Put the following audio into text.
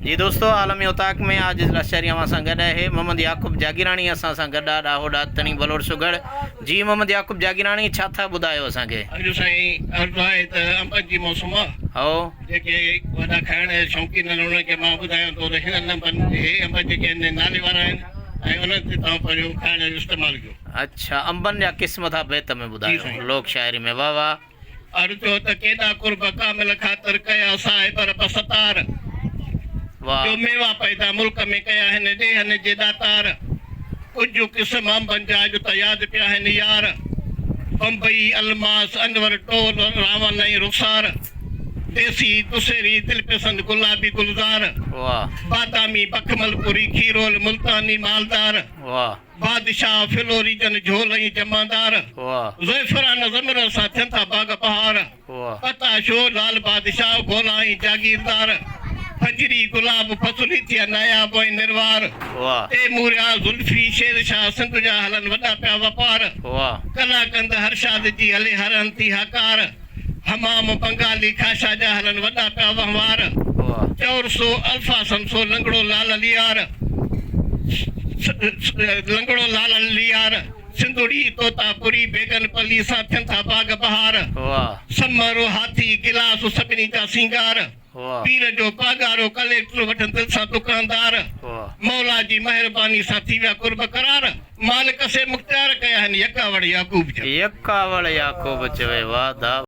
جي دوستو عالمي اوطاق ۾ عاجز لاشاري اوهان سان گڏ آهي محمد يعقوب جاگيراڻي اسان سان گڏ آ ڏاهو ڏاتڻي بلوڙ سگهڙ جي محمد يعقوب جاگيراڻي ڇا ٿا ٻڌايو اسان کي. اڄ سائين عرض آهي ته انبن جي موسم آ هائو. جيڪي وڏا کائڻ جا شوقين آهن انهن کي مان ٻڌايان ٿو ته هنن انبن هي انب جيڪي آهن نالي وارا آهن ۽ انهن تي توهان پنهنجو کائڻ جو استعمال ڪيو. اڇا انبن جا قسم ٿا بيت ۾ جي ٻڌايو سائين. لوڪ شاعري ۾ واه واه. عرض ٿيو ته ڪيڏا قرب ڪامل خاطر ڪيا صاحب رب ستار، واه. جو ميوا پيدا ملڪ ۾ ڪيا هن ڏيهن جي ڏاتار، ڪجهه قسم انبن جا اڄ ته ياد پيا هن يار، بمبئي، الماس، انور، ٽول، راون ۽ رخسار، ديسي، دسهري، دلپسند، گلابي، گلزار، واه. بادامي، بخملپوري، کيرول، ملتاني، مالدار. واه. بادشاهه فلوري جن جهول ۽ جمعدار، زعفران زمرد سان ٿين ٿا باغ بهار، پتاشو لال بادشاهه گولا ۽ جاگيردار، فجري گلاب فصلي ٿيا ناياب ۽ نروار، تيموريا زلفي شير شاهه سنڌ جا هلن وڏا پيا وپار، قلاقند هرشاد جي هلي هر هنڌ ٿي هاڪار. حمام بنگالي کاشا جا هلن وڏا پيا وهنوار، چؤرسو الفا سمسو لنگڙو لال ليار، لنگڙو لال ليار، سنڌڙي طوطا پوري بيگن پلي سان ٿين ٿا باغ بهار، سمر هاٿي گلاس سڀني جا سينگار، پير جو پاڳارو ڪليڪٽر وٺن دل سان دڪاندار، مولا جي مهرباني سان ٿي ويا قرب قرار، مالڪ سي مختيار ڪيا هن يڪاوڙ يعقوب چوي. يڪاوڙ يعقوب چوي واه دا.